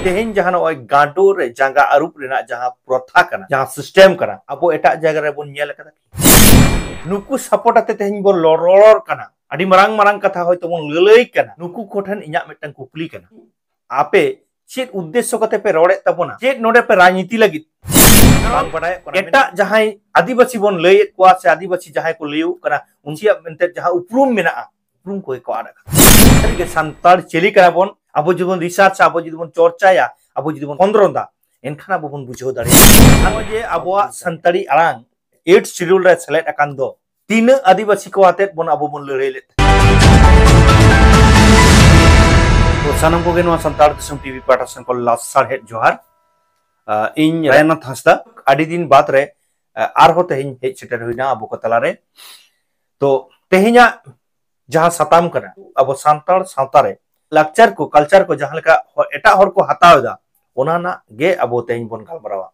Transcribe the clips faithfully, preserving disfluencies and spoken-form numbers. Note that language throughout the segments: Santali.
ᱛᱮᱦᱮᱧ ᱡᱟᱦᱟᱸ ᱱᱚᱜᱼᱚᱭ ᱜᱟᱸᱰᱳ ᱨᱮ ᱡᱟᱸᱜᱟ ᱟᱹᱨᱩᱵ ᱨᱮᱱᱟᱜ ᱡᱟᱦᱟᱸ ᱯᱨᱚᱛᱷᱟ ᱠᱟᱱᱟ, ᱡᱟᱦᱟᱸ ᱥᱤᱥᱴᱮᱢ ᱠᱟᱱᱟ, ᱟᱵᱚ ᱮᱴᱟᱜ ᱡᱟᱭᱜᱟ ᱨᱮᱵᱚᱱ ᱧᱮᱞ ᱟᱠᱟᱫᱟ ᱠᱤ? ᱱᱩᱠᱩ ᱥᱟᱯᱚᱴ ᱟᱛᱮ ᱛᱮᱦᱮᱧ ᱵᱚᱱ ᱨᱚᱲ ᱨᱚᱲ ᱠᱟᱱᱟ, ᱟᱹᱰᱤ ᱢᱟᱨᱟᱝ ᱢᱟᱨᱟᱝ ᱠᱟᱛᱷᱟ ᱦᱚᱭᱛᱳ ᱵᱚᱱ ᱞᱟᱹᱞᱟᱹᱭ ᱠᱟᱱᱟ᱾ ᱱᱩᱠᱩ ᱠᱚᱴᱷᱮᱱ ᱤᱧᱟᱹᱜ ᱢᱤᱫᱴᱟᱝ ᱠᱩᱠᱞᱤ ᱠᱟᱱᱟ, ᱟᱯᱮ ᱪᱮᱫ ᱩᱫᱽᱫᱮᱥᱥᱚ ᱠᱟᱛᱮ ᱯᱮ ᱨᱚᱲᱮᱫ ᱛᱟᱵᱚᱱᱟ? ᱪᱮᱫ ᱱᱚᱰᱮ ᱯᱮ ᱨᱟᱡᱽᱱᱤᱛᱤ ᱞᱟᱹᱜᱤᱫ? ᱵᱟᱝ ᱵᱟᱰᱟᱭᱚᱜ ᱠᱟᱱᱟ᱾ ᱮᱴᱟᱜ ᱡᱟᱦᱟᱸᱭ ᱟᱹᱫᱤᱵᱟᱹᱥᱤ ᱵᱚᱱ ᱞᱟᱹᱭᱮᱫ ᱠᱚᱣᱟ ᱥᱮ ᱟᱹᱫᱤᱵᱟᱹᱥᱤ ᱡᱟᱦᱟᱸᱭ ᱠᱚ ᱞᱟᱹᱭᱚᱜ ᱠᱟᱱᱟ, ᱩᱱᱠᱩᱣᱟᱜ ᱢᱮᱱᱛᱮ ᱡᱟᱦᱟᱸ ᱩᱯᱨᱩᱢ ᱢᱮᱱᱟᱜᱼᱟ, ᱩᱯᱨᱩᱢ ᱠᱚᱜᱮ ᱠᱚ ᱟᱫ ᱟᱠᱟᱫᱟ᱾ ᱥᱟᱹᱨᱤᱜᱮ ᱥᱟᱱᱛᱟᱲ ᱪᱮᱞᱮ ᱠᱟᱱᱟ ᱵᱚᱱ? ᱟᱵᱚ ᱡᱩᱫᱤ ᱵᱚᱱ ᱨᱤᱥᱟᱨᱪᱟ, ᱟᱵᱚ ᱡᱩᱫᱤ ᱵᱚᱱ ᱪᱚᱨᱪᱟᱭᱟ, ᱟᱵᱚ ᱡᱩᱫᱤ ᱵᱚᱱ ᱠᱷᱚᱸᱫᱽᱨᱚᱸᱫᱟ, ᱮᱱᱠᱷᱟᱱ ᱟᱵᱚ ᱵᱚᱱ ᱵᱩᱡᱷᱟᱹᱣ ᱫᱟᱲᱮᱭᱟᱜᱼᱟ᱾ ᱱᱚᱜᱼᱚᱭ ᱡᱮ ᱟᱵᱚᱣᱟᱜ ᱥᱟᱱᱛᱟᱲᱤ ᱟᱲᱟᱝ ᱮᱭᱤᱴ ᱥᱤᱰᱩᱞ ᱨᱮ ᱥᱮᱞᱮᱫ ᱟᱠᱟᱱ ᱫᱚ, ᱛᱤᱱᱟᱹᱜ ᱟᱹᱫᱤᱵᱟᱹᱥᱤ ᱠᱚ ᱟᱛᱮᱫ ᱵᱚᱱ ᱟᱵᱚ ᱵᱚᱱ ᱞᱟᱹᱲᱦᱟᱹᱭ ᱞᱮᱫ ᱛᱟᱦᱮᱸᱫ? ᱛᱚ ᱥᱟᱱᱟᱢ ᱠᱚᱜᱮ ᱱᱚᱣᱟ ᱥᱟᱱᱛᱟᱲ ᱫᱤᱥᱚᱢ ᱴᱤᱵᱷᱤ ᱯᱟᱦᱴᱟ ᱥᱮᱱ ᱠᱷᱚᱱ ᱞᱟᱥᱟᱲᱦᱮᱫ ᱡᱚᱦᱟᱨ᱾ ᱟᱸ, ᱤᱧ ᱨᱟᱭᱱᱟᱛᱷ ᱦᱟᱸᱥᱫᱟ᱾ ᱟᱹᱰᱤ ᱫᱤᱱ ᱵᱟᱫᱽ ᱨᱮ, ᱟᱸ, ᱟᱨᱦᱚᱸ ᱛᱮᱦᱮᱧ ᱦᱮᱡ ᱥᱮᱴᱮᱨ ᱦᱩᱭᱱᱟ ᱟᱵᱚ ᱠᱚ ᱛᱟᱞᱟᱨᱮ᱾ ᱛᱚ ᱛᱮᱦᱮᱧᱟᱜ ᱡᱟᱦᱟᱸ ᱥᱟᱛᱟᱢ ᱠᱟᱱᱟ, ᱟᱵᱚ ᱥᱟᱱᱛᱟᱲ ᱥᱟᱶᱛᱟ ᱨᱮ ᱞᱟᱠᱪᱟᱨ ᱠᱚ, ᱠᱟᱞᱪᱟᱨ ᱠᱚ ᱡᱟᱦᱟᱸ ᱞᱮᱠᱟ ᱦᱚ-, ᱮᱴᱟᱜ ᱦᱚᱲ ᱠᱚ ᱦᱟᱛᱟᱣ ᱮᱫᱟ, ᱚᱱᱟ ᱨᱮᱱᱟᱜ ᱜᱮ ᱟᱵᱚ ᱛᱮᱦᱮᱧ ᱵᱚᱱ ᱜᱟᱞᱢᱟᱨᱟᱣᱟ᱾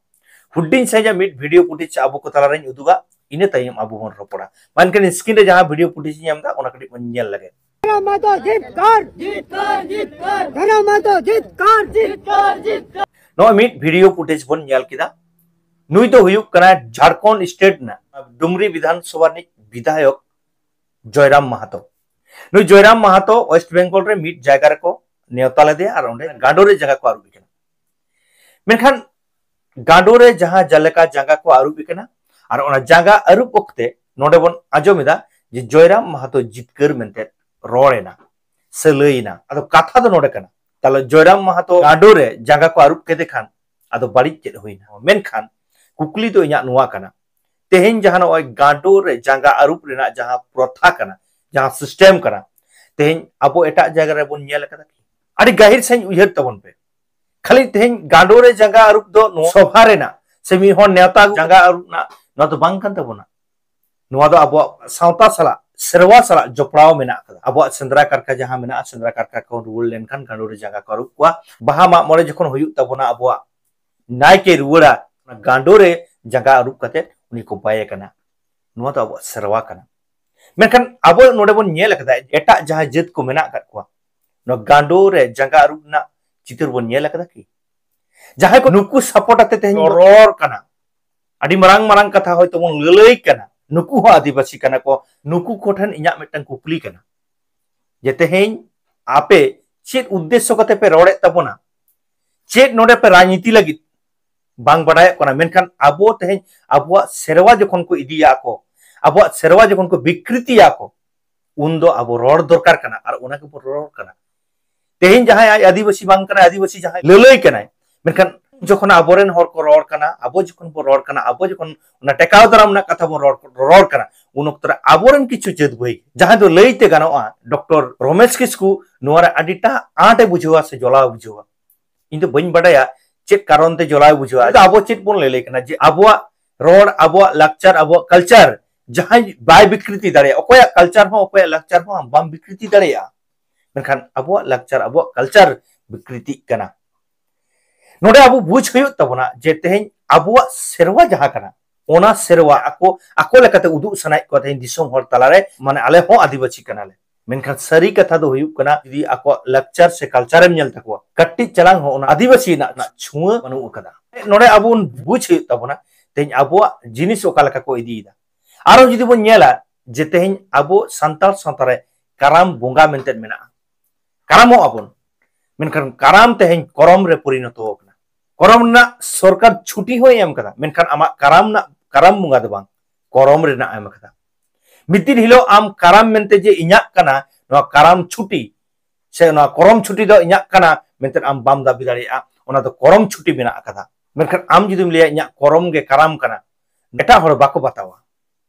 ᱦᱩᱰᱤᱧ ᱥᱟᱺᱦᱤᱡ ᱢᱤᱫ ᱵᱷᱤᱰᱤᱭᱳ ᱯᱷᱩᱴᱮᱡᱽ ᱟᱵᱚ ᱠᱚ ᱛᱟᱞᱟᱨᱮᱧ ᱩᱫᱩᱜᱟ, ᱤᱱᱟᱹ ᱛᱟᱭᱚᱢ ᱟᱵᱚ ᱵᱚᱱ ᱨᱚᱯᱚᱲᱟ᱾ ᱢᱟ ᱮᱱᱠᱷᱟᱱ ᱥᱠᱨᱤᱱ ᱨᱮ ᱡᱟᱦᱟᱸ ᱵᱷᱤᱰᱤᱭᱳ ᱯᱷᱩᱴᱮᱡᱽ ᱤᱧ ᱮᱢ ᱮᱫᱟ, ᱚᱱᱟ ᱠᱟᱹᱴᱤᱡ ᱵᱚᱱ ᱧᱮᱞ ᱞᱮᱜᱮ᱾ ᱫᱷᱚᱨᱚᱢ ᱢᱟᱛᱚ ᱡᱤᱛᱠᱟᱨ, ᱡᱤᱛᱠᱟᱨ, ᱡᱤᱛᱠᱟᱨ᱾ ᱫᱷᱚᱨᱚᱢ ᱢᱟᱛᱚ ᱡᱤᱛᱠᱟᱨ, ᱡᱤᱛᱠᱟᱨ᱾ ᱱᱚᱣᱟ ᱢᱤᱫ ᱵᱷᱤᱰᱤᱭᱳ ᱯᱷᱩᱴᱮᱡᱽ ᱵᱚᱱ ᱧᱮᱞ ᱠᱮᱫᱟ᱾ ᱱᱩᱭ ᱫᱚ ᱦᱩᱭᱩᱜ ᱠᱟᱱᱟ ᱡᱷᱟᱲᱠᱷᱚᱸᱰ ᱥᱴᱮᱴ ᱨᱮᱱᱟᱜ ᱰᱩᱢᱨᱤ ᱵᱤᱫᱷᱟᱱ ᱥᱚᱵᱷᱟ ᱨᱤᱱᱤᱡ ᱵᱤᱫᱷᱟᱭᱚᱠ ᱡᱚᱭᱨᱟᱢ ᱢᱟᱦᱟᱛᱚ᱾ ᱱᱩᱭ ᱡᱚᱭᱨᱟᱢ ᱢᱟᱦᱟᱛᱚ ᱳᱭᱮᱥᱴ ᱵᱮᱝᱜᱚᱞ ᱨᱮ ᱢᱤᱫ ᱡᱟᱭᱜᱟ ᱨᱮᱠᱚ ᱱᱮᱣᱛᱟ ᱞᱮᱫᱮᱭᱟ ᱟᱨ ᱚᱸᱰᱮ ᱜᱟᱸᱰᱳ ᱨᱮ ᱡᱟᱸᱜᱟ ᱠᱚ ᱟᱹᱨᱩᱵ ᱮ ᱠᱟᱱᱟ᱾ ᱢᱮᱱᱠᱷᱟᱱ ᱜᱟᱸᱰᱳ ᱨᱮ ᱡᱟᱦᱟᱸ ᱡᱟᱞᱮᱠᱟ ᱡᱟᱸᱜᱟ ᱠᱚ ᱟᱹᱨᱩᱵ ᱮ ᱠᱟᱱᱟ, ᱟᱨ ᱚᱱᱟ ᱡᱟᱸᱜᱟ ᱟᱹᱨᱩᱵ ᱚᱠᱛᱮ ᱱᱚᱰᱮ ᱵᱚᱱ ᱟᱸᱡᱚᱢ ᱮᱫᱟ ᱡᱮ ᱡᱚᱭᱨᱟᱢ ᱢᱟᱦᱟᱛᱚ ᱡᱤᱛᱠᱟᱹᱨ ᱢᱮᱱᱛᱮ ᱨᱚᱲ ᱮᱱᱟ ᱥᱮ ᱞᱟᱹᱭ ᱮᱱᱟ᱾ ᱟᱫᱚ ᱠᱟᱛᱷᱟ ᱫᱚ ᱱᱚᱰᱮ ᱠᱟᱱᱟ, ᱛᱟᱦᱞᱮ ᱡᱚᱭᱨᱟᱢ ᱢᱟᱦᱟᱛᱚ ᱜᱟᱸᱰᱳ ᱨᱮ ᱡᱟᱸᱜᱟ ᱠᱚ ᱟᱹᱨᱩᱵ ᱠᱮᱫᱮ ᱠᱷᱟᱱ ᱟᱫᱚ ᱵᱟᱹᱲᱤᱡ ᱪᱮᱫ ᱦᱩᱭᱱᱟ? ᱢᱮᱱᱠᱷᱟᱱ ᱠᱩᱠᱞᱤ ᱫᱚ ᱤᱧᱟᱹᱜ ᱱᱚᱣᱟ ᱠᱟᱱᱟ, ᱛᱮᱦᱮᱧ ᱡᱟᱦᱟᱸ ᱱᱚᱜᱼᱚᱭ ᱜᱟᱸᱰᱳ ᱨᱮ ᱡᱟᱸᱜᱟ ᱟᱹᱨᱩᱵ ᱨᱮᱱᱟᱜ ᱡᱟᱦᱟᱸ ᱯᱨᱚᱛᱷᱟ ᱠᱟᱱᱟ, ᱡᱟᱦᱟᱸ ᱥᱤᱥᱴᱮᱢ ᱠᱟᱱᱟ, ᱛᱮᱦᱮᱧ ᱟᱵᱚ ᱮᱴᱟᱜ ᱡᱟᱭᱜᱟ ᱨᱮᱵᱚᱱ ᱧᱮᱞ ᱟᱠᱟᱫᱟ ᱠᱤ? ᱟᱹᱰᱤ ᱜᱟᱹᱦᱤᱨ ᱥᱟᱺᱦᱤᱡ ᱩᱭᱦᱟᱹᱨ ᱛᱟᱵᱚᱱ ᱯᱮ᱾ ᱠᱷᱟᱹᱞᱤ ᱛᱮᱦᱮᱧ ᱜᱟᱸᱰᱳ ᱨᱮ ᱡᱟᱸᱜᱟ ᱟᱹᱨᱩᱵ ᱫᱚ ᱱᱚᱣᱟ ᱥᱚᱵᱷᱟ ᱨᱮᱱᱟᱜ ᱥᱮ ᱢᱤᱫ ᱦᱚᱲ ᱱᱮᱣᱛᱟ ᱡᱟᱸᱜᱟ ᱟᱹᱨᱩᱵ ᱨᱮᱱᱟᱜ ᱱᱚᱣᱟ ᱫᱚ ᱵᱟᱝ ᱠᱟᱱ ᱛᱟᱵᱚᱱᱟ᱾ ᱱᱚᱣᱟ ᱫᱚ ᱟᱵᱚᱣᱟᱜ ᱥᱟᱶᱛᱟ ᱥᱟᱞᱟᱜ, ᱥᱮᱨᱣᱟ ᱥᱟᱞᱟᱜ ᱡᱚᱯᱲᱟᱣ ᱢᱮᱱᱟᱜ ᱟᱠᱟᱫᱟ᱾ ᱟᱵᱚᱣᱟᱜ ᱥᱮᱸᱫᱽᱨᱟ ᱠᱟᱨᱠᱟ ᱡᱟᱦᱟᱸ ᱢᱮᱱᱟᱜᱼᱟ, ᱥᱮᱸᱫᱽᱨᱟ ᱠᱟᱨᱠᱟ ᱠᱷᱚᱱ ᱨᱩᱣᱟᱹᱲ ᱞᱮᱱᱠᱷᱟᱱ ᱜᱟᱸᱰᱳ ᱨᱮ ᱡᱟᱸᱜᱟ ᱠᱚ ᱟᱹᱨᱩᱵ ᱠᱚᱣᱟ᱾ ᱵᱟᱦᱟ ᱢᱟᱜ ᱢᱚᱬᱮ ᱡᱚᱠᱷᱚᱱ ᱦᱩᱭᱩᱜ ᱛᱟᱵᱚᱱᱟ, ᱟᱵᱚᱣᱟᱜ ᱱᱟᱭᱠᱮ ᱨᱩᱣᱟᱹᱲᱟ, ᱚᱱᱟ ᱜᱟᱸᱰᱳ ᱨᱮ ᱡᱟᱸᱜᱟ ᱟᱹᱨᱩᱵ ᱠᱟᱛᱮ ᱩᱱᱤ ᱠᱚ ᱵᱟᱭᱮ ᱠᱟᱱᱟ᱾ ᱱᱚᱣᱟ ᱫᱚ ᱟᱵᱚᱣᱟᱜ ᱥᱮᱨᱣᱟ ᱠᱟᱱᱟ᱾ ᱢᱮᱱᱠᱷᱟᱱ ᱟᱵᱚ ᱱᱚᱰᱮ ᱵᱚᱱ ᱧᱮᱞ ᱟᱠᱟᱫᱟ, ᱮᱴᱟᱜ ᱡᱟᱦᱟᱸ ᱡᱟᱹᱛ ᱠᱚ ᱢᱮᱱᱟᱜ ᱟᱠᱟᱫ ᱠᱚᱣᱟ, ᱱᱚᱣᱟ ᱜᱟᱸᱰᱳ ᱨᱮ ᱡᱟᱸᱜᱟ ᱟᱹᱨᱩᱵ ᱨᱮᱱᱟᱜ ᱪᱤᱛᱟᱹᱨ ᱵᱚᱱ ᱧᱮᱞ ᱟᱠᱟᱫᱟ ᱠᱤ? ᱡᱟᱦᱟᱸᱭ ᱠᱚ ᱱᱩᱠᱩ ᱥᱟᱯᱳᱨᱴ ᱟᱛᱮ ᱛᱮᱦᱮᱧ ᱵᱚᱱ ᱨᱚᱲ ᱠᱟᱱᱟ, ᱟᱹᱰᱤ ᱢᱟᱨᱟᱝ ᱢᱟᱨᱟᱝ ᱠᱟᱛᱷᱟ ᱦᱚᱭᱛᱳ ᱵᱚᱱ ᱞᱟᱹᱞᱟᱹᱭ ᱠᱟᱱᱟ, ᱱᱩᱠᱩ ᱦᱚᱸ ᱟᱹᱫᱤᱵᱟᱹᱥᱤ ᱠᱟᱱᱟ ᱠᱚ᱾ ᱱᱩᱠᱩ ᱠᱚᱴᱷᱮᱱ ᱤᱧᱟᱹᱜ ᱢᱤᱫᱴᱟᱝ ᱠᱩᱠᱞᱤ ᱠᱟᱱᱟ ᱡᱮ ᱛᱮᱦᱮᱧ ᱟᱯᱮ ᱪᱮᱫ ᱩᱫᱽᱫᱮᱥᱥᱚ ᱠᱟᱛᱮ ᱯᱮ ᱨᱚᱲᱮᱫ ᱛᱟᱵᱚᱱᱟ? ᱪᱮᱫ ᱱᱚᱰᱮ ᱯᱮ ᱨᱟᱡᱽᱱᱤᱛᱤ ᱞᱟᱹᱜᱤᱫ? ᱵᱟᱝ ᱵᱟᱰᱟᱭᱚᱜ ᱠᱟᱱᱟ᱾ ᱢᱮᱱᱠᱷᱟᱱ ᱟᱵᱚ ᱛᱮᱦᱮᱧ ᱟᱵᱚᱣᱟᱜ ᱥᱮᱨᱣᱟ ᱡᱚᱠᱷᱚᱱ ᱠᱚ ᱤᱫᱤᱭᱟ ᱠᱚ, ᱟᱵᱚᱣᱟᱜ ᱥᱮᱨᱣᱟ ᱡᱚᱠᱷᱚᱱ ᱠᱚ ᱵᱤᱠᱨᱤᱛᱤᱭᱟ ᱠᱚ, ᱩᱱ ᱫᱚ ᱟᱵᱚ ᱨᱚᱲ ᱫᱚᱨᱠᱟᱨ ᱠᱟᱱᱟ, ᱟᱨ ᱚᱱᱟ ᱜᱮᱵᱚᱱ ᱨᱚᱲ ᱠᱟᱱᱟ᱾ ᱛᱮᱦᱮᱧ ᱡᱟᱦᱟᱸᱭ ᱟᱡ ᱟᱹᱫᱤᱵᱟᱹᱥᱤ ᱵᱟᱝ ᱠᱟᱱᱟᱭ, ᱟᱹᱫᱤᱵᱟᱹᱥᱤ ᱡᱟᱦᱟᱸᱭ ᱞᱟᱹᱞᱟᱹᱭ ᱠᱟᱱᱟᱭ, ᱢᱮᱱᱠᱷᱟᱱ ᱡᱚᱠᱷᱚᱱ ᱟᱵᱚᱨᱮᱱ ᱦᱚᱲ ᱠᱚ ᱨᱚᱲ ᱠᱟᱱᱟ, ᱟᱵᱚ ᱡᱚᱠᱷᱚᱱ ᱵᱚᱱ ᱨᱚᱲ ᱠᱟᱱᱟ, ᱟᱵᱚ ᱡᱚᱠᱷᱚᱱ ᱚᱱᱟ ᱴᱮᱠᱟᱣ ᱫᱟᱨᱟᱢ ᱨᱮᱱᱟᱜ ᱠᱟᱛᱷᱟ ᱵᱚᱱ ᱨᱚᱲ, ᱨᱚᱲ ᱠᱟᱱᱟ, ᱩᱱ ᱚᱠᱛᱚ ᱨᱮ ᱟᱵᱚᱨᱮᱱ ᱠᱤᱪᱷᱩ ᱡᱟᱹᱛ ᱵᱷᱟᱹᱭ, ᱡᱟᱦᱟᱸᱭ ᱫᱚ ᱞᱟᱹᱭᱛᱮ ᱜᱟᱱᱚᱜᱼᱟ, ᱰᱚᱠᱴᱚᱨ ᱨᱚᱢᱮᱥ ᱠᱤᱥᱠᱩ ᱱᱚᱣᱟ ᱨᱮ ᱟᱹᱰᱤᱴᱟ ᱟᱸᱴ ᱮ ᱵᱩᱡᱷᱟᱹᱣᱟ ᱥᱮ ᱡᱚᱞᱟᱣ ᱵᱩᱡᱷᱟᱹᱣᱟ᱾ ᱤᱧ ᱫᱚ ᱵᱟᱹᱧ ᱵᱟᱰᱟᱭᱟ ᱪᱮᱫ ᱠᱟᱨᱚᱱ ᱛᱮ ᱡᱚᱞᱟᱣ ᱵᱩᱡᱷᱟᱹᱣᱟ᱾ ᱟᱫᱚ ᱟᱵᱚ ᱪᱮᱫ ᱵᱚᱱ ᱞᱟᱹᱭ ᱠᱟᱱᱟ ᱡᱮ ᱟᱵᱚᱣᱟᱜ ᱨᱚᱲ, ᱟᱵᱚᱣᱟᱜ ᱞᱟᱠᱪᱟᱨ, ᱟᱵᱚᱣᱟᱜ ᱠᱟᱞᱪᱟᱨ ᱡᱟᱦᱟᱸᱭ ᱵᱟᱭ ᱵᱤᱠᱨᱤᱛᱤ ᱫᱟᱲᱮᱭᱟᱜᱼᱟ, ᱚᱠᱚᱭᱟᱜ ᱠᱟᱞᱪᱟᱨ ᱦᱚᱸ ᱚᱠᱚᱭᱟᱜ ᱞᱟᱠᱪᱟᱨ ᱦᱚᱸ ᱟᱢ ᱵᱟᱢ ᱵᱤᱠᱨᱤᱛᱤ ᱫᱟᱲᱮᱭᱟᱜᱼᱟ, ᱢᱮᱱᱠᱷᱟᱱ ᱟᱵᱚᱣᱟᱜ ᱞᱟᱠᱪᱟᱨ, ᱟᱵᱚᱣᱟᱜ ᱠᱟᱞᱪᱟᱨ ᱵᱤᱠᱨᱤᱛᱤᱜ ᱠᱟᱱᱟ᱾ ᱱᱚᱰᱮ ᱟᱵᱚ ᱵᱩᱡᱽ ᱦᱩᱭᱩᱜ ᱛᱟᱵᱚᱱᱟ ᱡᱮ ᱛᱮᱦᱮᱧ ᱟᱵᱚᱣᱟᱜ ᱥᱮᱨᱣᱟ ᱡᱟᱦᱟᱸ ᱠᱟᱱᱟ, ᱚᱱᱟ ᱥᱮᱨᱣᱟ ᱟᱠᱚ, ᱟᱠᱚ ᱞᱮᱠᱟᱛᱮ ᱩᱫᱩᱜ ᱥᱟᱱᱟᱭᱮᱫ ᱠᱚᱣᱟ ᱛᱮᱦᱮᱧ ᱫᱤᱥᱚᱢ ᱦᱚᱲ ᱛᱟᱞᱟᱨᱮ, ᱢᱟᱱᱮ, ᱟᱞᱮ ᱦᱚᱸ ᱟᱹᱫᱤᱵᱟᱹᱥᱤ ᱠᱟᱱᱟᱞᱮ᱾ ᱢᱮᱱᱠᱷᱟᱱ ᱥᱟᱹᱨᱤ ᱠᱟᱛᱷᱟ ᱫᱚ ᱦᱩᱭᱩᱜ ᱠᱟᱱᱟ, ᱡᱩᱫᱤ ᱟᱠᱚᱣᱟᱜ ᱞᱟᱠᱪᱟᱨ ᱥᱮ ᱠᱟᱞᱪᱟᱨᱮᱢ ᱧᱮᱞ ᱛᱟᱠᱚᱣᱟ, ᱠᱟᱹᱴᱤᱡ ᱪᱟᱞᱟᱝ ᱦᱚᱸ ᱚᱱᱟ ᱟᱹᱫᱤᱵᱟᱹᱥᱤ ᱨᱮᱱᱟᱜ, ᱨᱮᱱᱟᱜ ᱪᱷᱩᱣᱟᱹ ᱵᱟᱹᱱᱩᱜ ᱟᱠᱟᱫᱟ᱾ ᱱᱚᱰᱮ ᱟᱵᱚ ᱵᱚᱱ ᱵᱩᱡᱽ ᱦᱩᱭᱩᱜ ᱛᱟᱵᱚᱱᱟ, ᱛᱮᱦᱮᱧ ᱟᱵᱚᱣᱟᱜ ᱡᱤᱱᱤᱥ ᱚᱠᱟ ᱞᱮᱠᱟ ᱠᱚ ᱤᱫᱤᱭᱮᱫᱟ᱾ ᱟᱨᱦᱚᱸ ᱡᱩᱫᱤ ᱵᱚᱱ ᱧᱮᱞᱟ ᱡᱮ ᱛᱮᱦᱮᱧ ᱟᱵᱚ ᱥᱟᱱᱛᱟᱲ ᱥᱟᱶᱛᱟ ᱨᱮ ᱠᱟᱨᱟᱢ ᱵᱚᱸᱜᱟ ᱢᱮᱱᱛᱮ ᱢᱮᱱᱟᱜᱼᱟ, ᱠᱟᱨᱟᱢᱚᱜ ᱟᱵᱚᱱ, ᱢᱮᱱᱠᱷᱟᱱ ᱠᱟᱨᱟᱢ ᱛᱮᱦᱮᱧ ᱠᱚᱨᱚᱢ ᱨᱮ ᱯᱚᱨᱤᱱᱚᱛᱚ ᱟᱠᱟᱱᱟ᱾ ᱠᱚᱨᱚᱢ ᱨᱮᱱᱟᱜ ᱥᱚᱨᱠᱟᱨ ᱪᱷᱩᱴᱤ ᱦᱚᱸᱭ ᱮᱢ ᱠᱟᱫᱟ, ᱢᱮᱱᱠᱷᱟᱱ ᱟᱢᱟᱜ ᱠᱟᱨᱟᱢ ᱨᱮᱱᱟᱜ, ᱠᱟᱨᱟᱢ ᱵᱚᱸᱜᱟ ᱫᱚ ᱵᱟᱝ, ᱠᱚᱨᱚᱢ ᱨᱮᱱᱟᱜ ᱮᱢ ᱠᱟᱫᱟ᱾ ᱢᱤᱫ ᱫᱤᱱ ᱦᱤᱞᱳᱜ ᱟᱢ ᱠᱟᱨᱟᱢ ᱢᱮᱱᱛᱮ ᱡᱮ ᱤᱧᱟᱹᱜ ᱠᱟᱱᱟ, ᱱᱚᱣᱟ ᱠᱟᱨᱟᱢ ᱪᱷᱩᱴᱤ ᱥᱮ ᱱᱚᱣᱟ ᱠᱚᱨᱚᱢ ᱪᱷᱩᱴᱤ ᱫᱚ ᱤᱧᱟᱹᱜ ᱠᱟᱱᱟ ᱢᱮᱱᱛᱮ ᱟᱢ ᱵᱟᱢ ᱫᱟᱹᱵᱤ ᱫᱟᱲᱮᱭᱟᱜᱼᱟ᱾ ᱚᱱᱟ ᱫᱚ ᱠᱚᱨᱚᱢ ᱪᱷᱩᱴᱤ ᱢᱮᱱᱟᱜ ᱟᱠᱟᱫᱟ, ᱢᱮᱱᱠᱷᱟᱱ ᱟᱢ ᱡᱩᱫᱤᱢ ᱞᱟᱹᱭᱟ ᱤᱧᱟᱹᱜ ᱠᱚᱨᱚᱢ ᱜᱮ ᱠᱟᱨᱟᱢ ᱠᱟᱱᱟ, ᱮᱴᱟᱜ ᱦᱚᱲ ᱵᱟᱠᱚ ᱵᱟᱛᱟᱣᱟ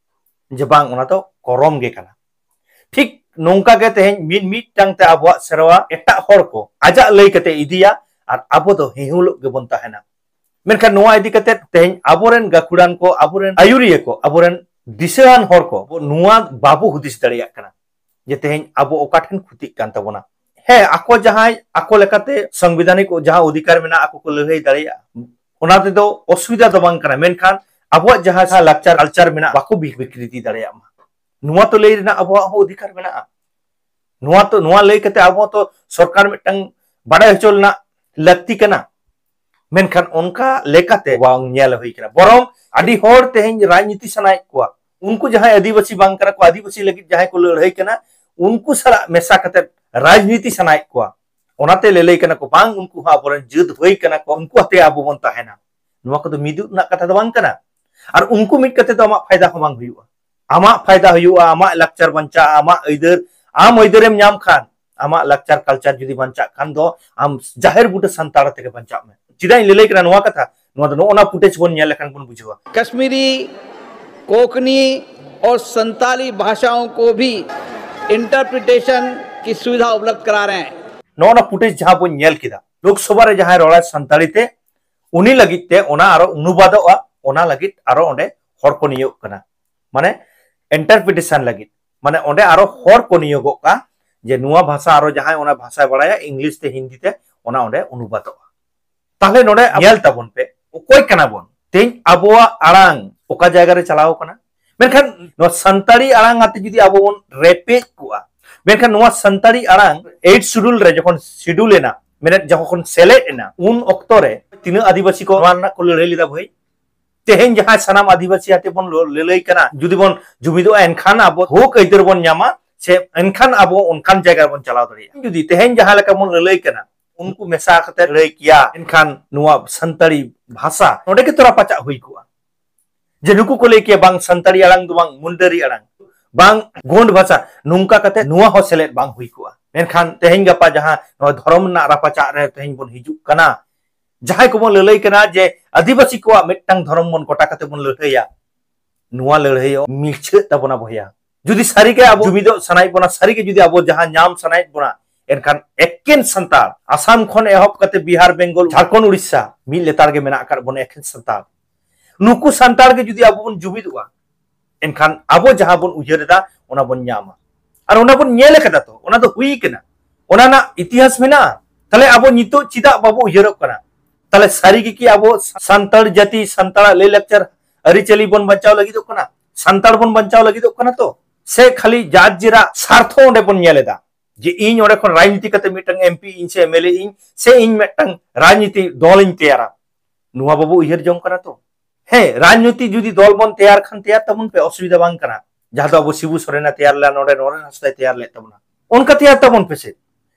ᱡᱮ ᱵᱟᱝ, ᱚᱱᱟ ᱫᱚ ᱠᱚᱨᱚᱢ ᱜᱮ ᱠᱟᱱᱟ᱾ ᱴᱷᱤᱠ ᱱᱚᱝᱠᱟ ᱜᱮ ᱛᱮᱦᱮᱧ ᱢᱤᱫ ᱢᱤᱫᱴᱟᱝ ᱛᱮ ᱟᱵᱚᱣᱟᱜ ᱥᱮᱨᱣᱟ ᱮᱴᱟᱜ ᱦᱚᱲ ᱠᱚ ᱟᱡᱟᱜ ᱞᱟᱹᱭ ᱠᱟᱛᱮ ᱤᱫᱤᱭᱟ, ᱟᱨ ᱟᱵᱚ ᱫᱚ ᱦᱤᱦᱩᱞᱚᱜ ᱜᱮᱵᱚᱱ ᱛᱟᱦᱮᱱᱟ᱾ ᱢᱮᱱᱠᱷᱟᱱ ᱱᱚᱣᱟ ᱤᱫᱤ ᱠᱟᱛᱮ ᱛᱮᱦᱮᱧ ᱟᱵᱚᱨᱮᱱ ᱜᱟᱹᱠᱷᱩᱲᱟᱱ ᱠᱚ, ᱟᱵᱚᱨᱮᱱ ᱟᱹᱭᱩᱨᱤᱭᱟᱹ ᱠᱚ, ᱟᱵᱚᱨᱮᱱ ᱫᱤᱥᱟᱹᱣᱟᱱ ᱦᱚᱲ ᱠᱚ ᱱᱚᱣᱟ ᱵᱟᱵᱚ ᱦᱩᱫᱤᱥ ᱫᱟᱲᱮᱭᱟᱜ ᱠᱟᱱᱟ ᱡᱮ ᱛᱮᱦᱮᱧ ᱟᱵᱚ ᱚᱠᱟ ᱴᱷᱮᱱ ᱠᱷᱚᱛᱤᱜ ᱠᱟᱱ ᱛᱟᱵᱚᱱᱟ᱾ ᱦᱮᱸ, ᱟᱠᱚ ᱡᱟᱦᱟᱸᱭ ᱟᱠᱚ ᱞᱮᱠᱟᱛᱮ ᱥᱚᱝᱵᱤᱫᱷᱟᱱᱤᱠ ᱡᱟᱦᱟᱸ ᱚᱫᱷᱤᱠᱟᱨ ᱢᱮᱱᱟᱜᱼᱟ, ᱟᱠᱚ ᱠᱚ ᱞᱟᱹᱲᱦᱟᱹᱭ ᱫᱟᱲᱮᱭᱟᱜᱼᱟ, ᱚᱱᱟ ᱛᱮᱫᱚ ᱚᱥᱩᱵᱤᱫᱷᱟ ᱫᱚ ᱵᱟᱝ ᱠᱟᱱᱟ᱾ ᱢᱮᱱᱠᱷᱟᱱ ᱟᱵᱚᱣᱟᱜ ᱡᱟᱦᱟᱸ ᱞᱟᱠᱪᱟᱨ ᱠᱟᱞᱪᱟᱨ ᱢᱮᱱᱟᱜᱼᱟ, ᱵᱟᱠᱚ ᱵᱤ-, ᱵᱤᱠᱨᱤᱛᱤ ᱫᱟᱲᱮᱭᱟᱜ ᱢᱟ, ᱱᱚᱣᱟ ᱛᱚ ᱞᱟᱹᱭ ᱨᱮᱱᱟᱜ ᱟᱵᱚᱣᱟᱜ ᱦᱚᱸ ᱚᱫᱷᱤᱠᱟᱨ ᱢᱮᱱᱟᱜᱼᱟ᱾ ᱱᱚᱣᱟ ᱛᱚ, ᱱᱚᱣᱟ ᱞᱟᱹᱭ ᱠᱟᱛᱮ ᱟᱵᱚ ᱛᱚ ᱥᱚᱨᱠᱟᱨ ᱢᱤᱫᱴᱟᱝ ᱵᱟᱰᱟᱭ ᱦᱚᱪᱚ ᱨᱮᱱᱟᱜ ᱞᱟᱹᱠᱛᱤ ᱠᱟᱱᱟ᱾ ᱢᱮᱱᱠᱷᱟᱱ ᱚᱱᱠᱟ ᱞᱮᱠᱟᱛᱮ ᱵᱟᱝ ᱧᱮᱞ ᱦᱩᱭ ᱠᱟᱱᱟ᱾ ᱵᱚᱨᱚᱝ ᱟᱹᱰᱤ ᱦᱚᱲ ᱛᱮᱦᱮᱧ ᱨᱟᱡᱽᱱᱤᱛᱤ ᱥᱟᱱᱟᱭᱮᱫ ᱠᱚᱣᱟ᱾ ᱩᱱᱠᱩ ᱡᱟᱦᱟᱸᱭ ᱟᱹᱫᱤᱵᱟᱹᱥᱤ ᱵᱟᱝ ᱠᱟᱱᱟ ᱠᱚ, ᱟᱹᱫᱤᱵᱟᱹᱥᱤ ᱞᱟᱹᱜᱤᱫ ᱡᱟᱦᱟᱸᱭ ᱠᱚ ᱞᱟᱹᱲᱦᱟᱹᱭ ᱠᱟᱱᱟ, ᱩᱱᱠᱩ ᱥᱟᱞᱟᱜ ᱢᱮᱥᱟ ᱠᱟᱛᱮ ᱨᱟᱡᱽᱱᱤᱛᱤ ᱥᱟᱱᱟᱭᱮᱫ ᱠᱚᱣᱟ᱾ ᱚᱱᱟᱛᱮ ᱞᱟᱹᱞᱟᱹᱭ ᱠᱟᱱᱟ ᱠᱚ, ᱵᱟᱝ, ᱩᱱᱠᱩ ᱦᱚᱸ ᱟᱵᱚᱨᱮᱱ ᱡᱟᱹᱛ ᱵᱷᱟᱹᱭ ᱠᱟᱱᱟ ᱠᱚ, ᱩᱱᱠᱩ ᱟᱛᱮ ᱟᱵᱚ ᱵᱚᱱ ᱛᱟᱦᱮᱱᱟ᱾ ᱱᱚᱣᱟ ᱠᱚᱫᱚ ᱢᱤᱫᱩᱜ ᱨᱮᱱᱟᱜ ᱠᱟᱛᱷᱟ ᱫᱚ ᱵᱟᱝ ᱠᱟᱱᱟ᱾ ᱟᱨ ᱩᱱᱠᱩ ᱢᱤᱫ ᱠᱟᱛᱮ ᱫᱚ ᱟᱢᱟᱜ ᱯᱷᱟᱭᱫᱟ ᱦᱚᱸ ᱵᱟᱝ ᱦᱩᱭᱩᱜᱼᱟ᱾ ᱟᱢᱟᱜ ᱯᱷᱟᱭᱫᱟ ᱦᱩᱭᱩᱜᱼᱟ, ᱟᱢᱟᱜ ᱞᱟᱠᱪᱟᱨ ᱵᱟᱧᱪᱟᱜᱼᱟ, ᱟᱢᱟᱜ ᱟᱹᱭᱫᱟᱹᱨ, ᱟᱢ ᱟᱹᱭᱫᱟᱹᱨᱮᱢ ᱧᱟᱢ ᱠᱷᱟᱱ, ᱟᱢᱟᱜ ᱞᱟᱠᱪᱟᱨ ᱠᱟᱞᱪᱟᱨ ᱡᱩᱫᱤ ᱵᱟᱧᱪᱟᱜ ᱠᱷᱟᱱ ᱫᱚ ᱟᱢ ᱡᱟᱦᱮᱨ ᱵᱩᱴᱟᱹ ᱥᱟᱱᱛᱟᱲ ᱛᱮᱜᱮ ᱵᱟᱧᱪᱟᱜ ᱢᱮ᱾ ᱪᱮᱫᱟᱜ ᱤᱧ ᱞᱟᱹᱞᱟᱹᱭ ᱠᱟᱱᱟ ᱱᱚᱣᱟ ᱠᱟᱛᱷᱟ? ᱱᱚᱣᱟ ᱫᱚ ᱱᱚᱜᱼᱚ ᱱᱟ ᱯᱷᱩᱴᱮᱡᱽ ᱵᱚᱱ ᱧᱮᱞ ᱞᱮᱠᱷᱟᱱ ᱵᱚᱱ ᱵᱩᱡᱷᱟᱹᱣᱟ᱾ कश्मीरी, कोंकणी और संताली भाषाओं को भी इंटरप्रिटेशन की सुविधा उपलब्ध करा रहे हैं। ᱱᱚᱜᱼᱚ ᱱᱟ ᱯᱷᱩᱴᱮᱡᱽ ᱡᱟᱦᱟᱸ ᱵᱚᱱ ᱧᱮᱞ ᱠᱮᱫᱟ, ᱞᱳᱠᱥᱚᱵᱷᱟ ᱨᱮ ᱡᱟᱦᱟᱸᱭ ᱨᱚᱲᱟᱭ ᱥᱟᱱᱛᱟᱲᱤ ᱛᱮ, ᱩᱱᱤ ᱞᱟᱹᱜᱤᱫ ᱛᱮ ᱚᱱᱟ ᱟᱨᱚ ᱚᱱᱩᱵᱟᱫᱚᱜᱼᱟ, ᱚᱱᱟ ᱞᱟᱹᱜᱤᱫ ᱟᱨᱚ ᱚᱸᱰᱮ ᱦᱚᱲ ᱠᱚ ᱱᱤᱭᱳᱜ ᱠᱟᱱᱟ, ᱢᱟᱱᱮ ᱤᱱᱴᱟᱨᱯᱨᱤᱴᱮᱥᱚᱱ ᱞᱟᱹᱜᱤᱫ, ᱢᱟᱱᱮ ᱚᱸᱰᱮ ᱟᱨᱚ ᱦᱚᱲ ᱠᱚ ᱱᱤᱭᱳᱜᱚᱜ ᱠᱟᱱᱟ, ᱡᱮ ᱱᱚᱣᱟ ᱵᱷᱟᱥᱟ ᱟᱨᱚ ᱡᱟᱦᱟᱸᱭ ᱚᱱᱟ ᱵᱷᱟᱥᱟᱭ ᱵᱟᱲᱟᱭᱟ, ᱤᱝᱞᱤᱥ ᱛᱮ ᱦᱤᱱᱫᱤ ᱛᱮ, ᱚᱱᱟ ᱚᱸᱰᱮ ᱚᱱᱩᱵᱟᱫᱚᱜᱼᱟ᱾ ᱛᱟᱦᱞᱮ ᱱᱚᱰᱮ ᱧᱮᱞ ᱛᱟᱵᱚᱱ ᱯᱮ, ᱚᱠᱚᱭ ᱠᱟᱱᱟ ᱵᱚᱱ? ᱛᱮᱦᱮᱧ ᱟᱵᱚᱣᱟᱜ ᱟᱲᱟᱝ ᱚᱠᱟ ᱡᱟᱭᱜᱟ ᱨᱮ ᱪᱟᱞᱟᱣ ᱠᱟᱱᱟ? ᱢᱮᱱᱠᱷᱟᱱ ᱱᱚᱣᱟ ᱥᱟᱱᱛᱟᱲᱤ ᱟᱲᱟᱝ ᱟᱛᱮ ᱡᱩᱫᱤ ᱟᱵᱚ ᱵᱚᱱ ᱨᱮᱯᱮᱡ ᱠᱚᱜᱼᱟ, ᱢᱮᱱᱠᱷᱟᱱ ᱱᱚᱣᱟ ᱥᱟᱱᱛᱟᱲᱤ ᱟᱲᱟᱝ ᱮᱭᱤᱴ ᱥᱤᱰᱩᱞ ᱨᱮ ᱡᱚᱠᱷᱚᱱ ᱥᱤᱰᱩᱞ ᱮᱱᱟ, ᱢᱮᱱᱮᱫ ᱡᱚᱠᱷᱚᱱ ᱥᱮᱞᱮᱫ ᱮᱱᱟ, ᱩᱱ ᱚᱠᱛᱚ ᱨᱮ ᱛᱤᱱᱟᱹᱜ ᱟᱹᱫᱤᱵᱟᱹᱥᱤ ᱠᱚ ᱱᱚᱣᱟ ᱨᱮᱱᱟᱜ ᱠᱚ ᱞᱟᱹᱲᱦᱟᱹᱭ ᱞᱮᱫᱟ ᱵᱷᱟᱹᱭ? ᱛᱮᱦᱮᱧ ᱡᱟᱦᱟᱸᱭ ᱥᱟᱱᱟᱢ ᱟᱹᱫᱤᱵᱟᱹᱥᱤ ᱟᱛᱮ ᱵᱚᱱ ᱞᱟᱹ-, ᱞᱟᱹᱞᱟᱹᱭ ᱠᱟᱱᱟ, ᱡᱩᱫᱤ ᱵᱚᱱ ᱡᱩᱢᱤᱫᱚᱜᱼᱟ, ᱮᱱᱠᱷᱟᱱ ᱟᱵᱚ ᱦᱚᱠ ᱟᱹᱭᱫᱟᱹᱨ ᱵᱚᱱ ᱧᱟᱢᱟ, ᱥᱮ ᱮᱱᱠᱷᱟᱱ ᱟᱵᱚ ᱚᱱᱠᱟᱱ ᱡᱟᱭᱜᱟ ᱨᱮᱵᱚᱱ ᱪᱟᱞᱟᱣ ᱫᱟᱲᱮᱭᱟᱜᱼᱟ᱾ ᱡᱩᱫᱤ ᱛᱮᱦᱮᱧ ᱡᱟᱦᱟᱸ ᱞᱮᱠᱟ ᱵᱚᱱ ᱞᱟᱹᱞᱟᱹᱭ ᱠᱟᱱᱟ, ᱩᱱᱠᱩ ᱢᱮᱥᱟ ᱠᱟᱛᱮ ᱞᱟᱹᱭ ᱠᱮᱭᱟ, ᱮᱱᱠᱷᱟᱱ ᱱᱚᱣᱟ ᱥᱟᱱᱛᱟᱲᱤ ᱵᱷᱟᱥᱟ ᱱᱚᱰᱮ ᱜᱮ ᱛᱚ ᱨᱟᱯᱟᱪᱟᱜ ᱦᱩᱭ ᱠᱚᱜᱼᱟ᱾ ᱡᱮ ᱱᱩᱠᱩ ᱠᱚ ᱞᱟᱹᱭ ᱠᱮᱭᱟ, ᱵᱟᱝ, ᱥᱟᱱᱛᱟᱲᱤ ᱟᱲᱟᱝ ᱫᱚ ᱵᱟᱝ, ᱢᱩᱱᱰᱟᱹᱨᱤ ᱟᱲᱟᱝ, ᱵᱟᱝ, ᱜᱳᱸᱰ ᱵᱷᱟᱥᱟ, ᱱᱚᱝᱠᱟ ᱠᱟᱛᱮ ᱱᱚᱣᱟ ᱦᱚᱸ ᱥᱮᱞᱮᱫ ᱵᱟᱝ ᱦᱩᱭ ᱠᱚᱜᱼᱟ᱾ ᱢᱮᱱᱠᱷᱟᱱ ᱛᱮᱦᱮᱧ ᱜᱟᱯᱟ ᱡᱟᱦᱟᱸ ᱱᱚᱣᱟ ᱫᱷᱚᱨᱚᱢ ᱨᱮᱱᱟᱜ ᱨᱟᱯᱟᱪᱟᱜ ᱨᱮ ᱛᱮᱦᱮᱧ ᱵᱚᱱ ᱦᱤᱡᱩᱜ ᱠᱟᱱᱟ, ᱡᱟᱦᱟᱸᱭ ᱠᱚᱵᱚᱱ ᱞᱟᱹᱞᱟᱹᱭ ᱠᱟᱱᱟ ᱡᱮ ᱟᱹᱫᱤᱵᱟᱹᱥᱤ ᱠᱚᱣᱟᱜ ᱢᱤᱫᱴᱟᱝ ᱫᱷᱚᱨᱚᱢ ᱵᱚᱱ ᱜᱚᱴᱟ ᱠᱟᱛᱮ ᱵᱚᱱ ᱞᱟᱹᱲᱦᱟᱹᱭᱟ, ᱱᱚᱣᱟ ᱞᱟᱹᱲᱦᱟᱹᱭ ᱢᱤᱪᱷᱟᱹᱜ ᱛᱟᱵᱚᱱᱟ ᱵᱚᱭᱦᱟ᱾ ᱡᱩᱫᱤ ᱥᱟᱹᱨᱤᱜᱮ ᱟᱵᱚ ᱡᱩᱢᱤᱫᱚᱜ ᱥᱟᱱᱟᱭᱮᱫ ᱵᱚᱱᱟ, ᱥᱟᱹᱨᱤᱜᱮ ᱡᱩᱫᱤ ᱟᱵᱚ ᱡᱟᱦᱟᱸ ᱧᱟᱢ ᱥᱟᱱᱟᱭᱮᱫ ᱵᱚᱱᱟ, ᱮᱱᱠᱷᱟᱱ ᱮᱠᱮᱱ ᱥᱟᱱᱛᱟᱲ, ᱟᱥᱟᱢ ᱠᱷᱚᱱ ᱮᱦᱚᱵ ᱠᱟᱛᱮ ᱵᱤᱦᱟᱨ, ᱵᱮᱝᱜᱚᱞ, ᱡᱷᱟᱲᱠᱷᱚᱸᱰ, ᱩᱲᱤᱥᱥᱟ, ᱢᱤᱫ ᱞᱮᱛᱟᱲ ᱜᱮ ᱢᱮᱱᱟᱜ ᱟᱠᱟᱫ ᱵᱚᱱᱟ ᱮᱠᱮᱱ ᱥᱟᱱᱛᱟᱲ᱾ ᱱᱩᱠᱩ ᱥᱟᱱᱛᱟᱲ ᱜᱮ ᱡᱩᱫᱤ ᱟᱵᱚ ᱵᱚᱱ ᱡᱩᱢᱤᱫᱚᱜᱼᱟ, ᱮᱱᱠᱷᱟᱱ ᱟᱵᱚ ᱡᱟᱦᱟᱸ ᱵᱚᱱ ᱩᱭᱦᱟᱹᱨ ᱮᱫᱟ, ᱚᱱᱟ ᱵᱚᱱ ᱧᱟᱢᱟ᱾ ᱟᱨ ᱚᱱᱟ ᱵᱚᱱ ᱧᱮᱞ ᱟᱠᱟᱫᱟ ᱛᱚ, ᱚᱱᱟ ᱫᱚ ᱦᱩᱭ ᱠᱟᱱᱟ, ᱚᱱᱟ ᱨᱮᱱᱟᱜ ᱤᱛᱤᱦᱟᱥ ᱢᱮᱱᱟᱜᱼᱟ᱾ ᱛᱟᱦᱞᱮ ᱟᱵᱚ ᱱᱤᱛᱚᱜ ᱪᱮᱫᱟᱜ ᱵᱟᱵᱚ ᱩᱭᱦᱟᱹᱨᱚᱜ ᱠᱟᱱᱟ? ᱛᱟᱦᱞᱮ ᱥᱟᱹᱨᱤ ᱜᱮ ᱠᱤ ᱟᱵᱚ ᱥᱟᱱᱛᱟᱲ ᱡᱟᱹᱛᱤ, ᱥᱟᱱᱛᱟᱲᱟᱜ ᱞᱟᱹᱭ ᱞᱟᱠᱪᱟᱨ ᱟᱹᱨᱤᱪᱟᱹᱞᱤ ᱵᱚᱱ ᱵᱟᱧᱪᱟᱣ ᱞᱟᱹᱜᱤᱫᱚᱜ ᱠᱟᱱᱟ? ᱥᱟᱱᱛᱟᱲ ᱵᱚᱱ ᱵᱟᱧᱪᱟᱣ ᱞᱟᱹᱜᱤᱫᱚᱜ ᱠᱟᱱᱟ ᱛᱚ? ᱥᱮ ᱠᱷᱟᱹᱞᱤ ᱡᱟᱨ ᱡᱮᱨᱟᱜ ᱥᱟᱨᱛᱷᱚ ᱚᱸᱰᱮ ᱵᱚᱱ ᱧᱮᱞ ᱮᱫᱟ? ᱡᱮ ᱤᱧ ᱚᱸᱰᱮ ᱠᱷᱚᱱ ᱨᱟᱡᱽᱱᱤᱛᱤ ᱠᱟᱛᱮ ᱢᱤᱫᱴᱟᱝ ᱮᱢᱯᱤ ᱤᱧ ᱥᱮ ᱮᱢᱮᱞᱮ ᱤᱧ ᱥᱮ ᱤᱧ ᱢᱤᱫᱴᱟᱝ ᱨᱟᱡᱽᱱᱤᱛᱤ ᱫᱚᱞ ᱤᱧ ᱛᱮᱭᱟᱨᱟ, ᱱᱚᱣᱟ ᱵᱟᱵᱚ ᱩᱭᱦᱟᱹᱨ ᱡᱚᱝ ᱠᱟᱱᱟ ᱛᱚ? ᱦᱮᱸ, ᱨᱟᱡᱽᱱᱤᱛᱤ ᱡᱩᱫᱤ ᱫᱚᱞ ᱵᱚᱱ ᱛᱮᱭᱟᱨ ᱠᱷᱟᱱ ᱛᱮᱭᱟᱨ ᱛᱟᱵᱚᱱ ᱯᱮ, ᱚᱥᱩᱵᱤᱫᱷᱟ ᱵᱟᱝ ᱠᱟᱱᱟ᱾ ᱡᱟᱦᱟᱸ ᱫᱚ ᱟᱵᱚ ᱥᱤᱵᱩ ᱥᱚᱨᱮᱱ ᱮ ᱛᱮᱭᱟᱨ ᱞᱮᱫᱟ, ᱱᱚᱰᱮ ᱱᱚᱨᱮᱱ ᱦᱟᱸᱥᱫᱟᱭ ᱛᱮᱭᱟᱨ ᱞᱮᱫ ᱛᱟᱵᱚᱱᱟ, ᱚᱱᱠᱟ ᱛᱮᱭᱟᱨ ᱛᱟᱵᱚᱱ ᱯᱮᱥᱮ᱾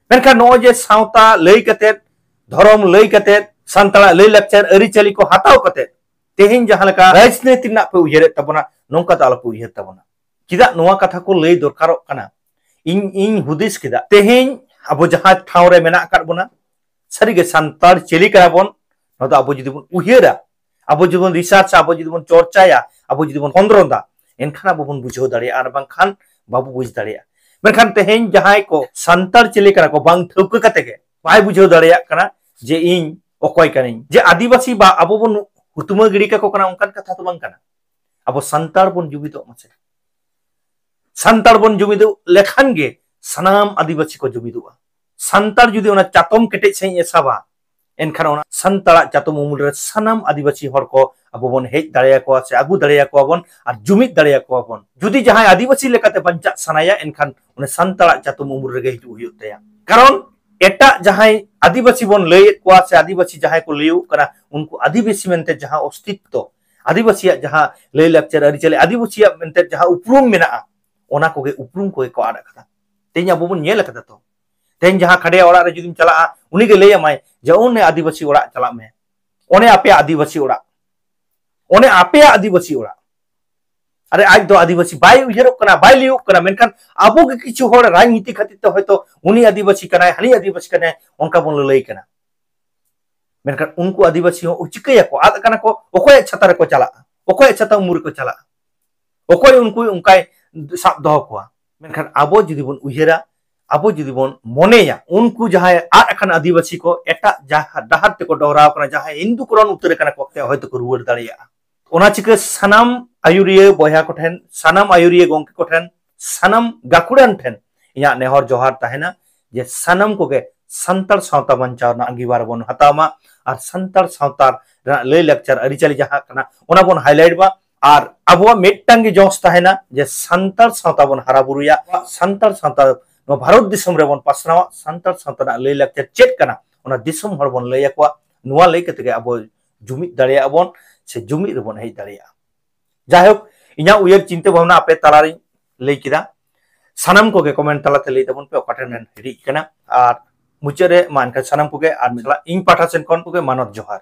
ᱢᱮᱱᱠᱷᱟᱱ ᱱᱚᱜᱼᱚᱭ ᱡᱮ ᱥᱟᱶᱛᱟ ᱞᱟᱹᱭ ᱠᱟᱛᱮ, ᱫᱷᱚᱨᱚᱢ ᱞᱟᱹᱭ ᱠᱟᱛᱮ, ᱥᱟᱱᱛᱟᱲᱟᱜ ᱞᱟᱹᱭ ᱞᱟᱠᱪᱟᱨ ᱟᱹᱨᱤᱪᱟᱹᱞᱤ ᱠᱚ ᱦᱟᱛᱟᱣ ᱠᱟᱛᱮ ᱛᱮᱦᱮᱧ ᱡᱟᱦᱟᱸ ᱞᱮᱠᱟ ᱨᱟᱡᱽᱱᱤᱛᱤ ᱨᱮᱱᱟᱜ ᱯᱮ ᱩᱭᱦᱟᱹᱨᱮᱫ ᱛᱟᱵᱚᱱᱟ, ᱱᱚᱝᱠᱟ ᱫᱚ ᱟᱞᱚᱯᱮ ᱩᱭᱦᱟᱹᱨ ᱛᱟᱵᱚᱱᱟ᱾ ᱪᱮᱫᱟᱜ ᱱᱚᱣᱟ ᱠᱟᱛᱷᱟ ᱠᱚ ᱞᱟᱹᱭ ᱫᱚᱨᱠᱟᱨᱚᱜ ᱠᱟᱱᱟ? ᱤᱧ ᱤᱧ ᱦᱩᱫᱤᱥ ᱠᱮᱫᱟ, ᱛᱮᱦᱮᱧ ᱟᱵᱚ ᱡᱟᱦᱟᱸ ᱴᱷᱟᱶ ᱨᱮ ᱢᱮᱱᱟᱜ ᱟᱠᱟᱫ ᱵᱚᱱᱟ, ᱥᱟᱹᱨᱤᱜᱮ ᱥᱟᱱᱛᱟᱲ ᱪᱤᱞᱤ ᱠᱟᱱᱟ ᱵᱚᱱ, ᱱᱚᱣᱟ ᱫᱚ ᱟᱵᱚ ᱡᱩᱫᱤ ᱵᱚᱱ ᱩᱭᱦᱟᱹᱨᱟ, ᱟᱵᱚ ᱡᱩᱫᱤ ᱵᱚᱱ ᱨᱤᱥᱟᱨᱪᱟ, ᱟᱵᱚ ᱡᱩᱫᱤ ᱵᱚᱱ ᱪᱚᱨᱪᱟᱭᱟ, ᱟᱵᱚ ᱡᱩᱫᱤ ᱵᱚᱱ ᱠᱷᱚᱸᱫᱽᱨᱚᱸᱫᱟ, ᱮᱱᱠᱷᱟᱱ ᱟᱵᱚ ᱵᱚᱱ ᱵᱩᱡᱷᱟᱹᱣ ᱫᱟᱲᱮᱭᱟᱜᱼᱟ, ᱟᱨ ᱵᱟᱝᱠᱷᱟᱱ ᱵᱟᱵᱚ ᱵᱩᱡᱽ ᱫᱟᱲᱮᱭᱟᱜᱼᱟ᱾ ᱢᱮᱱᱠᱷᱟᱱ ᱛᱮᱦᱮᱧ ᱡᱟᱦᱟᱸᱭ ᱠᱚ ᱥᱟᱱᱛᱟᱲ ᱪᱤᱞᱤ ᱠᱟᱱᱟ ᱠᱚ ᱵᱟᱝ ᱴᱷᱟᱹᱣᱠᱟᱹ ᱠᱟᱛᱮ ᱜᱮ ᱵᱟᱭ ᱵᱩᱡᱷᱟᱹᱣ ᱫᱟᱲᱮᱭᱟᱜ ᱠᱟᱱᱟ ᱡᱮ ᱤᱧ ᱚᱠᱚᱭ ᱠᱟᱹᱱᱟᱹᱧ, ᱡᱮ ᱟᱹᱫᱤᱵᱟᱹᱥᱤ ᱵᱟ ᱟᱵᱚ ᱵᱚᱱ ᱦᱩᱛᱢᱟᱹ ᱜᱤᱰᱤ ᱠᱟᱠᱚ ᱠᱟᱱᱟ, ᱚᱱᱠᱟᱱ ᱠᱟᱛᱷᱟ ᱫᱚ ᱵᱟᱝ ᱠᱟᱱᱟ᱾ ᱟᱵᱚ ᱥᱟᱱᱛᱟᱲ ᱵᱚᱱ ᱡᱩᱢᱤᱫᱚᱜ ᱢᱟᱥᱮ᱾ ᱥᱟᱱᱛᱟᱲ ᱵᱚᱱ ᱡᱩᱢᱤᱫᱚᱜ ᱞᱮᱠᱷᱟᱱ ᱜᱮ ᱥᱟᱱᱟᱢ ᱟᱹᱫᱤᱵᱟᱹᱥᱤ ᱠᱚ ᱡᱩᱢᱤᱫᱚᱜᱼᱟ᱾ ᱥᱟᱱᱛᱟᱲ ᱡᱩᱫᱤ ᱚᱱᱟ ᱪᱟᱛᱚᱢ ᱠᱮᱴᱮᱡ ᱥᱟᱺᱦᱤᱡ ᱮ ᱥᱟᱵᱟ, ᱮᱱᱠᱷᱟᱱ ᱚᱱᱟ ᱥᱟᱱᱛᱟᱲᱟᱜ ᱪᱟᱛᱚᱢ ᱩᱢᱩᱞ ᱨᱮ ᱥᱟᱱᱟᱢ ᱟᱹᱫᱤᱵᱟᱹᱥᱤ ᱦᱚᱲ ᱠᱚ ᱟᱵᱚ ᱵᱚᱱ ᱦᱮᱡ ᱫᱟᱲᱮᱭᱟᱠᱚᱣᱟ ᱥᱮ ᱟᱹᱜᱩ ᱫᱟᱲᱮᱭᱟᱠᱚᱣᱟ ᱵᱚᱱ ᱟᱨ ᱡᱩᱢᱤᱫ ᱫᱟᱲᱮᱭᱟᱠᱚᱣᱟ ᱵᱚᱱ᱾ ᱡᱩᱫᱤ ᱡᱟᱦᱟᱸᱭ ᱟᱹᱫᱤᱵᱟᱹᱥᱤ ᱞᱮᱠᱟᱛᱮ ᱵᱟᱧᱪᱟᱜ ᱥᱟᱱᱟᱭᱟ, ᱮᱱᱠᱷᱟᱱ ᱚᱱᱟ ᱥᱟᱱᱛᱟᱲᱟᱜ ᱪᱟᱛᱚᱢ ᱩᱢᱩᱞ ᱨᱮᱜᱮ ᱦᱤᱡᱩᱜ ᱦᱩᱭᱩᱜ ᱛᱟᱭᱟ᱾ ᱠᱟᱨᱚᱱ ᱮᱴᱟᱜ ᱡᱟᱦᱟᱸᱭ ᱟᱹᱫᱤᱵᱟᱹᱥᱤ ᱵᱚᱱ ᱞᱟᱹᱭᱮᱫ ᱠᱚᱣᱟ ᱥᱮ ᱟᱹᱫᱤᱵᱟᱹᱥᱤ ᱡᱟᱦᱟᱸᱭ ᱠᱚ ᱞᱟᱹᱭᱚᱜ ᱠᱟᱱᱟ, ᱩᱱᱠᱩ ᱟᱹᱫᱤᱵᱟᱹᱥᱤ ᱢᱮᱱᱛᱮ ᱡᱟᱦᱟᱸ ᱚᱥᱛᱤᱛᱛᱚ, ᱟᱹᱫᱤᱵᱟᱹᱥᱤᱭᱟᱜ ᱡᱟᱦᱟᱸ ᱞᱟᱹᱭ ᱞᱟᱠᱪᱟᱨ ᱟᱹᱨᱤᱪᱟᱹᱞᱤ, ᱟᱹᱫᱤᱵᱟᱹᱥᱤᱭᱟᱜ ᱢᱮᱱᱛᱮ ᱡᱟᱦᱟᱸ ᱩᱯᱨᱩᱢ ᱢᱮᱱᱟᱜᱼᱟ, ᱚᱱᱟ ᱠᱚᱜᱮ ᱩᱯᱨᱩᱢ ᱠᱚᱜᱮ ᱠᱚ ᱟᱫ ᱟᱠᱟᱫᱟ᱾ ᱛᱮᱦᱮᱧ ᱟᱵᱚ ᱵᱚᱱ ᱧᱮᱞ ᱟᱠᱟᱫᱟ ᱛᱚ, ᱛᱮᱦᱮᱧ ᱡᱟᱦᱟᱸ ᱠᱷᱟᱰᱮᱭᱟ ᱚᱲᱟᱜ ᱨᱮ ᱡᱩᱫᱤᱢ ᱪᱟᱞᱟᱜᱼᱟ, ᱩᱱᱤᱜᱮ ᱞᱟᱹᱭ ᱟᱢᱟᱭ ᱡᱮ ᱚᱱᱮ ᱟᱹᱫᱤᱵᱟᱹᱥᱤ ᱚᱲᱟᱜ ᱪᱟᱞᱟᱜ ᱢᱮ, ᱚᱱᱮ ᱟᱯᱮᱭᱟᱜ ᱟᱹᱫᱤᱵᱟᱹᱥᱤ ᱚᱲᱟᱜ, ᱚᱱᱮ ᱟᱯᱮᱭᱟᱜ ᱟᱹᱫᱤᱵᱟᱹᱥᱤ ᱚᱲᱟᱜ, ᱟᱨᱮ ᱟᱡ ᱫᱚ ᱟᱹᱫᱤᱵᱟᱹᱥᱤ ᱵᱟᱭ ᱩᱭᱦᱟᱹᱨᱚᱜ ᱠᱟᱱᱟ, ᱵᱟᱭ ᱞᱟᱹᱭᱚᱜ ᱠᱟᱱᱟ, ᱢᱮᱱᱠᱷᱟᱱ ᱟᱵᱚ ᱜᱮ ᱠᱤᱪᱷᱩ ᱦᱚᱲ ᱨᱟᱡᱽᱱᱤᱛᱤ ᱠᱷᱟᱹᱛᱤᱨ ᱛᱮ ᱦᱚᱭᱛᱚ ᱩᱱᱤ ᱟᱹᱫᱤᱵᱟᱹᱥᱤ ᱠᱟᱱᱟᱭ, ᱦᱟᱹᱱᱤ ᱟᱹᱫᱤᱵᱟᱹᱥᱤ ᱠᱟᱱᱟᱭ, ᱚᱱᱠᱟ ᱵᱚᱱ ᱞᱟᱹᱞᱟᱹᱭ ᱠᱟᱱᱟ᱾ ᱢᱮᱱᱠᱷᱟᱱ ᱩᱱᱠᱩ ᱟᱹᱫᱤᱵᱟᱹᱥᱤ ᱦᱚᱸ ᱪᱤᱠᱟᱹᱭᱟᱠᱚ? ᱟᱫ ᱟᱠᱟᱱᱟ ᱠᱚ᱾ ᱚᱠᱚᱭᱟᱜ ᱪᱷᱟᱛᱟ ᱨᱮᱠᱚ ᱪᱟᱞᱟᱜᱼᱟ? ᱚᱠᱚᱭᱟᱜ ᱪᱷᱟᱛᱟ ᱩᱢᱩᱞ ᱨᱮᱠᱚ ᱪᱟᱞᱟᱜᱼᱟ? ᱚᱠᱚᱭ ᱩᱱᱠᱩ ᱚᱱᱠᱟᱭ ᱥᱟᱵ ᱫᱚᱦᱚ ᱠᱚᱣᱟ? ᱢᱮᱱᱠᱷᱟᱱ ᱟᱵᱚ ᱡᱩᱫᱤ ᱵᱚᱱ ᱩᱭᱦᱟᱹᱨᱟ, ᱟᱵᱚ ᱡᱩᱫᱤ ᱵᱚᱱ ᱢᱚᱱᱮᱭᱟ, ᱩᱱᱠᱩ ᱡᱟᱦᱟᱸᱭ ᱟᱫ ᱟᱠᱟᱱ ᱟᱹᱫᱤᱵᱟᱹᱥᱤ ᱠᱚ ᱮᱴᱟᱜ ᱡᱟᱦᱟᱸ ᱰᱟᱦᱟᱨ ᱛᱮᱠᱚ ᱰᱚᱦᱨᱟᱣ ᱠᱟᱱᱟ, ᱡᱟᱦᱟᱸᱭ ᱦᱤᱱᱫᱩᱠᱚᱨᱚᱱ ᱩᱛᱟᱹᱨ ᱟᱠᱟᱱᱟ ᱠᱚ, ᱦᱚᱭᱛᱳ ᱠᱚ ᱨᱩᱣᱟᱹᱲ ᱫᱟᱲᱮᱭᱟᱜᱼᱟ᱾ ᱚᱱᱟ ᱪᱤᱠᱟᱹ ᱥᱟᱱᱟᱢ ᱟᱹᱭᱩᱨᱤᱭᱟᱹ ᱵᱚᱭᱦᱟ ᱠᱚᱴᱷᱮᱱ, ᱥᱟᱱᱟᱢ ᱟᱹᱭᱩᱨᱤᱭᱟᱹ ᱜᱚᱢᱠᱮ ᱠᱚᱴᱷᱮᱱ, ᱥᱟᱱᱟᱢ ᱜᱟᱹᱠᱷᱩᱲᱟᱱ ᱴᱷᱮᱱ ᱤᱧᱟᱹᱜ ᱱᱮᱦᱚᱨ ᱡᱚᱦᱟᱨ ᱛᱟᱦᱮᱱᱟ ᱡᱮ ᱥᱟᱱᱟᱢ ᱠᱚᱜᱮ ᱥᱟᱱᱛᱟᱲ ᱥᱟᱶᱛᱟ ᱵᱟᱧᱪᱟᱣ ᱨᱮᱱᱟᱜ ᱟᱸᱜᱤᱵᱷᱟᱨ ᱵᱚᱱ ᱦᱟᱛᱟᱣ ᱢᱟ ᱟᱨ ᱥᱟᱱᱛᱟᱲ ᱥᱟᱶᱛᱟ ᱨᱮᱱᱟᱜ ᱞᱟᱹᱭ ᱞᱟᱠᱪᱟᱨ ᱟᱹᱨᱤᱪᱟᱹᱞᱤ ᱡᱟᱦᱟᱸ ᱠᱟᱱᱟ ᱚᱱᱟ ᱵᱚᱱ highlight ᱢᱟ᱾ ᱟᱨ ᱟᱵᱚᱣᱟᱜ ᱢᱤᱫᱴᱟᱝ ᱜᱮ ᱡᱚᱥ ᱛᱟᱦᱮᱱᱟ ᱡᱮ ᱥᱟᱱᱛᱟᱲ ᱥᱟᱶᱛᱟ ᱵᱚᱱ ᱦᱟᱨᱟ ᱵᱩᱨᱩᱭᱟ, ᱥᱟᱱᱛᱟᱲ ᱥᱟᱶᱛᱟ ᱱᱚᱣᱟ ᱵᱷᱟᱨᱚᱛ ᱫᱤᱥᱚᱢ ᱨᱮᱵᱚᱱ ᱯᱟᱥᱱᱟᱣᱟ, ᱥᱟᱱᱛᱟᱲ ᱥᱟᱶᱛᱟ ᱨᱮᱱᱟᱜ ᱞᱟᱹᱭ ᱞᱟᱠᱪᱟᱨ ᱪᱮᱫ ᱠᱟᱱᱟ ᱚᱱᱟ ᱫᱤᱥᱚᱢ ᱦᱚᱲ ᱵᱚᱱ ᱞᱟᱹᱭ ᱟᱠᱚᱣᱟ᱾ ᱱᱚᱣᱟ ᱞᱟᱹᱭ ᱠᱟᱛᱮ ᱜᱮ ᱟᱵᱚ ᱡᱩᱢᱤᱫ ᱫᱟᱲᱮᱭᱟᱜᱼᱟ ᱵᱚᱱ ᱥᱮ ᱡᱩᱢᱤᱫ ᱨᱮᱵᱚᱱ ᱦᱮᱡ ᱫᱟᱲᱮᱭᱟᱜᱼᱟ᱾ ᱡᱟᱭᱦᱳᱠ, ᱤᱧᱟᱹᱜ ᱩᱭᱦᱟᱹᱨ ᱪᱤᱱᱛᱟᱹ ᱵᱷᱟᱵᱽᱱᱟ ᱟᱯᱮ ᱛᱟᱞᱟᱨᱤᱧ ᱞᱟᱹᱭ ᱠᱮᱫᱟ᱾ ᱥᱟᱱᱟᱢ ᱠᱚᱜᱮ ᱠᱚᱢᱮᱱᱴ ᱛᱟᱞᱟᱛᱮ ᱞᱟᱹᱭ ᱛᱟᱵᱚᱱ ᱯᱮ ᱚᱠᱟ ᱴᱷᱮᱱ ᱵᱮᱱ ᱦᱤᱲᱤᱡ ᱠᱟᱱᱟ᱾ ᱟᱨ ᱢᱩᱪᱟᱹᱫ ᱨᱮ ᱢᱟ ᱮᱱᱠᱷᱟᱱ ᱥᱟᱱᱟᱢ ᱠᱚᱜᱮ ᱟᱨ ᱢᱤᱫ ᱫᱷᱟᱣ ᱤᱧ ᱯᱟᱦᱴᱟ ᱥᱮᱱ ᱠᱷᱚᱱ ᱠᱚᱜᱮ ᱢᱟᱱᱚᱛ ᱡᱚᱦᱟᱨ᱾